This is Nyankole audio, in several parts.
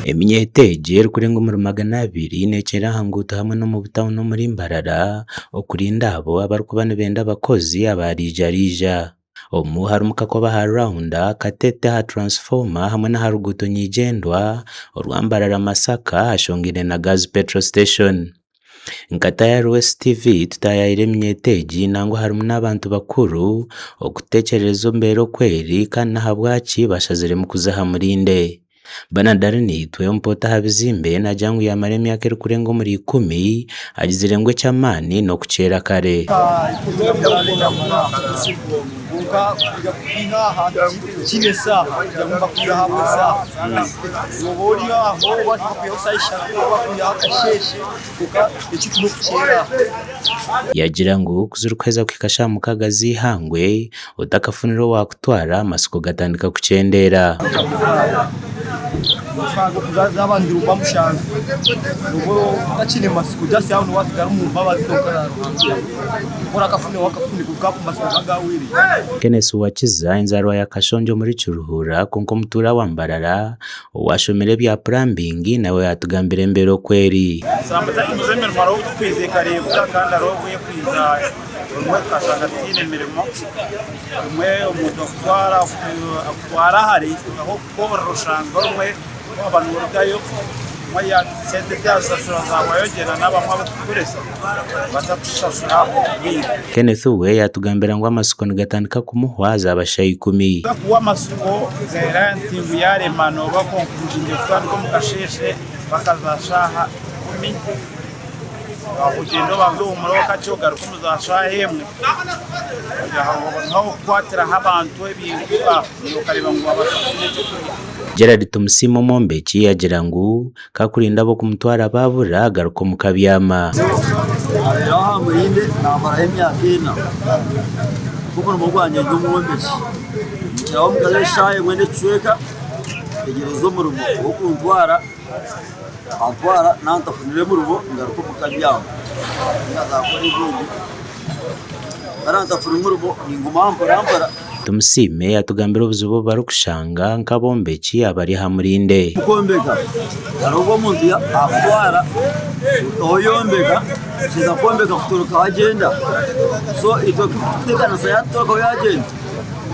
Eminyeeto egi erikurenga omuri 200 nekyera aha nguuto hamwe n'omu butawuni omuri Mbarara okurinda abo abarikuba nibenda abakozi aba riija riija. Omu harimu Kakoba aha rawunda, Katete aha transformer hamwe n'aha ruguuto nyigyendwa orwa Mbarara Masaka ahashongaine na Gaz Petrol Station. Nka Tayari TV tutaayaayire eminyeeto egi nangwa harimu n'abantu bakuru okutekyereza embeera oku eri kandi n'ahabwaki bashaziremu kuza aha murinde. Bernard Arinaitwe omupoota aha bizimbe naagira ngu yaamara emyaka erikurenga omuri ikumi agizire ngu eky'amaani n'okukyera kare. Yaagira ngu ku zirikuheza kuhika shaaha mukaaga z'eihangwe otakafunire owaakutwara amatsiko gatandika kukyendeera. Kenneth Wakiza enzaarwa ya Kashongye omuri Kiruhura kwonka omutuura wa Mbarara Owaashomire ebya purambingi nawe yaatugambira embeera oku eri. Sometimes emirimo hariho obu tukwiza ekareebwa kandi hariho obu ekwiza obumwe tukashanga tutaine mirimo. Obumwe omuntu akutwara akutwara hare ahu okukorera oshanga obumwe waaba norugayo obumwe sente ezi yakushashura zahwayo ogyenda n'abamwe abu orikukoresa batakushashura omu bwire. Kenneth we yaatugambira ngu amatsiko nigatandika kumuhwa zaaba shaaha ikumi. Kuwa amatsiko era nti ngu yarema noba concludinge kutandika omu kasheeshe mpaka za shaaha ikumi ogyende obanze ohumureho kakye ogaruke omu za shaaha emwe niho okukwatiraho abantu ebintu okareeba ngu wabaasa kufuna ekyokurya. Gerald Tumusiime omwombeki yagira ngu Kakurinda ab'okumutwara baabura, agaruka omu kabyama. Nabeera aha Murinde namaraho emyaka ena. Nk'omurimo gwangye ndi omwombeki. Mpikiraho omuka eshaaha emwe n'ekicweka ntegyereza omurimo ow'okuntwara antwara naaba ntafunire murimo ngaruka omuka mbyama ninga nza kukora ebindi. Naaba ntafunire murimo ninguma aha mpora mpora. Tumusiime yatugambira obuzibu obu barikushanga nk'abombeki abari aha murinde. Kwombeka hariho obu omuntu akutwara oyombeka kuheza kwombeka kuturukaho agyenda so itwe kututebekanisa yaturukaho yagyenda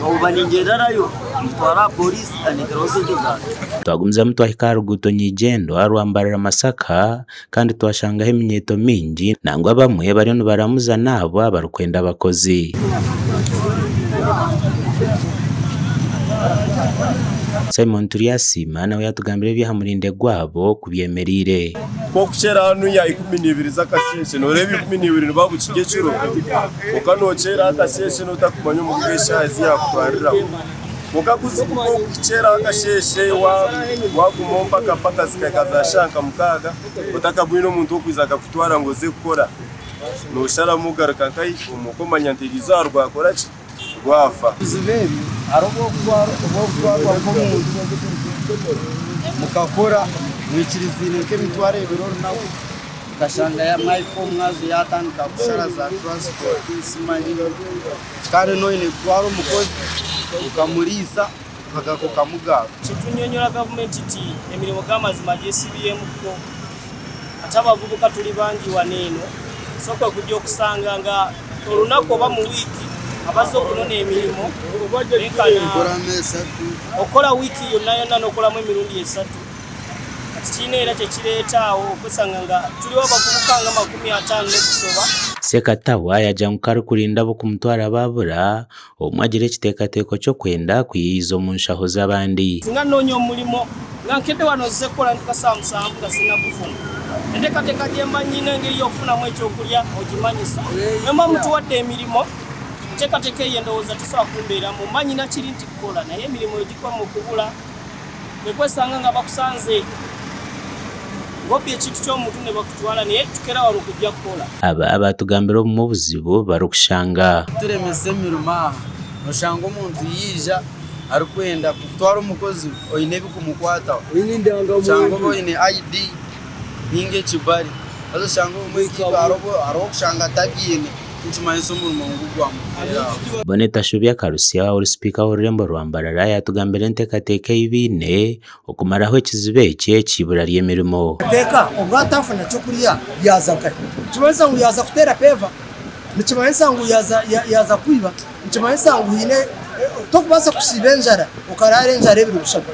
oba ningyenda nayo ngitwara aha poriisi andetereho sente zangye. Twagumizamu twahika aha ruguuto Nyigyendwa rwa Mbarara Masaka kandi twashangaho eminyeeto mingi nangwa abamwe bariyo nibaramuza n'abo abarikwenda abakozi. Simon Turyasiima nawe yatugambira eby'aha murinde gwabo oku byemereire. Nk'okukyera hanuya 12 z'akasheeshe, nooreeba 12 nibuba bukiri ekiro, kwonka nookyera akasheeshe n'otakumanya omugugu eshaaha ezi yaakutwariraho. Kwonka ku zirikukukyeraho akasheeshe waagumaho mpaka mpaka zikahika za shaaha nka mukaaga otakabwine omuntu ow'okwija akakutwara ngu oze kukora, noosharamu ogaruka nkahi omuka omanya nti eriizooba rwakora ki? Rwafa. Ebizibu ebi hariho obu orikutwarwa nk'omuntu mukakora mwikirizaine nk'emitwaro ebiri orunaku okashanga mwahika omu mwazyo yaatandika kushara za turansipoti simanyi. Kandi noine kutwara omukozi okamuriisa okagaruka okamugarura. Kitunyonyola gavumenti nti emirimo g'amazima gyesibyemu kwo ate abavubuka tuli bangi wano eno so kwekujja okusanga nga olunaku oba mu wiiki abazze okunona emirimo benkana okukola wiiki yonna yonna n'okolamu emirundi esatu kati kirina era kyekireeta awo okwesanga nga tuliwo abavubuka nga 50 n'okusoba. Ssekatawa yaagira ngu ku arikurinda ab'okumutwara baabura, obumwe agira ekiteekateeko ky'okwenda kweyihiza omu nshaho z'abandi. Singa nnoonya omurimo nga nkedde wano nzize kukora ntuuka saawa musanvu nga sinnagufuna. Enteekateeka gye mba nnyina engeri y'okufunamu ekyokulya ogimanyisa. Bwe muba mutuwadde emirimo, enteekateeka eyo endowooza tesobola kumbeeramu. Mba nnyina kiri nti kukola naye emirimo egikoma okubula. Kwe kwesanga nga bakusanze ng'obbye ekintu ky'omuntu ne bakutwala naye tukera wano kujja kukola. Aba baatugambira obumwe obuzibu obu barikushanga. Turemesa emirimo aha, noshanga omuntu yaija arikwenda kutwara omukozi oine ebikumukwataho, oshanga oba oine ID ninga ekibari haza oshanga obumwe hariho okushanga atabyine. Nikimanyisa omurimo ngu gwamufeera aho. Bonnet Tashobya Karusya ori sipiika w'orurembo rwa Mbarara yaatugambira enteekateeka ei baine okumaraho ekizibu eki eky'eibura ry'emirimo. Teeka obwo atafuna kyokurya yaaza nkahi? Nikimanyisa ngu yaaza kuteera peeva? Nikimanyisa ngu yaaza kwiba? Nikimanyisa ngu haine tokubaasa kusiiba enjara okaraara enjara ebiro bishatu.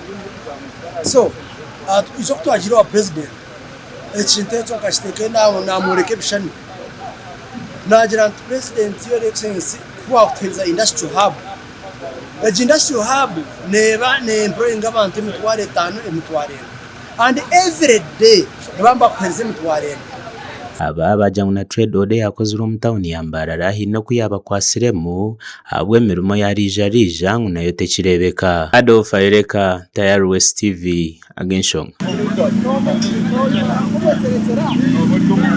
So itwe ku twagiire owa purezidenti ekintu ekyo nkakiteeka aho naamworeka ebishushani. Naagira nti purezidenti your excellency ku waakutuheereza industrial hub, egi industrial hub neeba ne-employinga abantu emitwaro etaano emitwaro ena and every day nibaba nibakuheereza emitwaro ena. Aba baagira ngu na Trade Order eyakozirwe omu tauni ya Mbarara haine oku yaabakwatsiremu ahabw'emirimo ya riija-riija ngu nayo tekireebeka. Adolf Ayereka, Tayari West TV, Ag'enshonga.